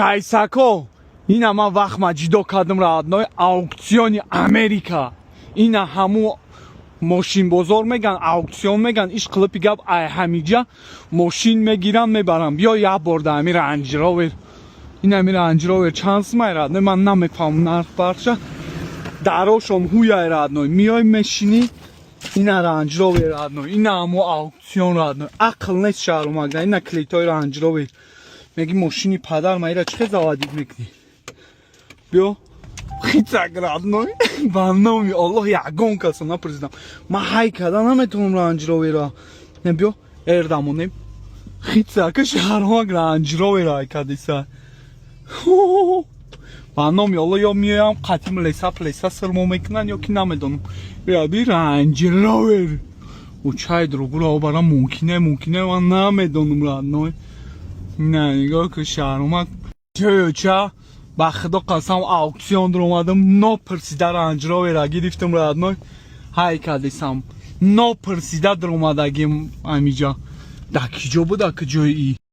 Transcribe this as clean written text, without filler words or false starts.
Дайсако, ина ман вақт ҷидо кардам, родной, аукциони Америка. Ина ҳаму мошинбозор меган, аукцион меган, иш қилипи гап, ай ҳамиҷа мошин мегирам, мебарам. Биё, як бор да ами Range Rover, ин ами Range Rover чанд сумай, родной? Ман намефаҳмам нарх барша. Дарошон ҳуяй, родной, миёй, мешинӣ. Ина Range Rover, родной, ина ҳамо аукцион, родной. Ақл нест, шаҳрумагда. Ина клитои Range Rover. Меги мошини падар ма, ира чӣ хел заводить мекунӣ? Биё, хицак, родной, ба номи Аллоҳ, ягон касо напурсидам. Ман ҳай карда наметавонам Range Rover-а. Не, биё, эрдамонем. Хицака, шаҳрумак, Range Rover ҳай кардиса. Ба номи Аллоҳ, ё меоям, қатим леса плеса сирмо мекунанд, ё ки намедонам. Би Range Rover учай другуро обара мумкине, мумкине, ман намедонам, родной. Не, нигоҳ ку, шаҳрумак, чӯча. Ба худо қасам, аукцион омадам, нопурсида Range Rover-а гирифтам, родной, ҳай кардисам. Нопурсида даромадагим амиҷа. Да киҷо буда, куҷои и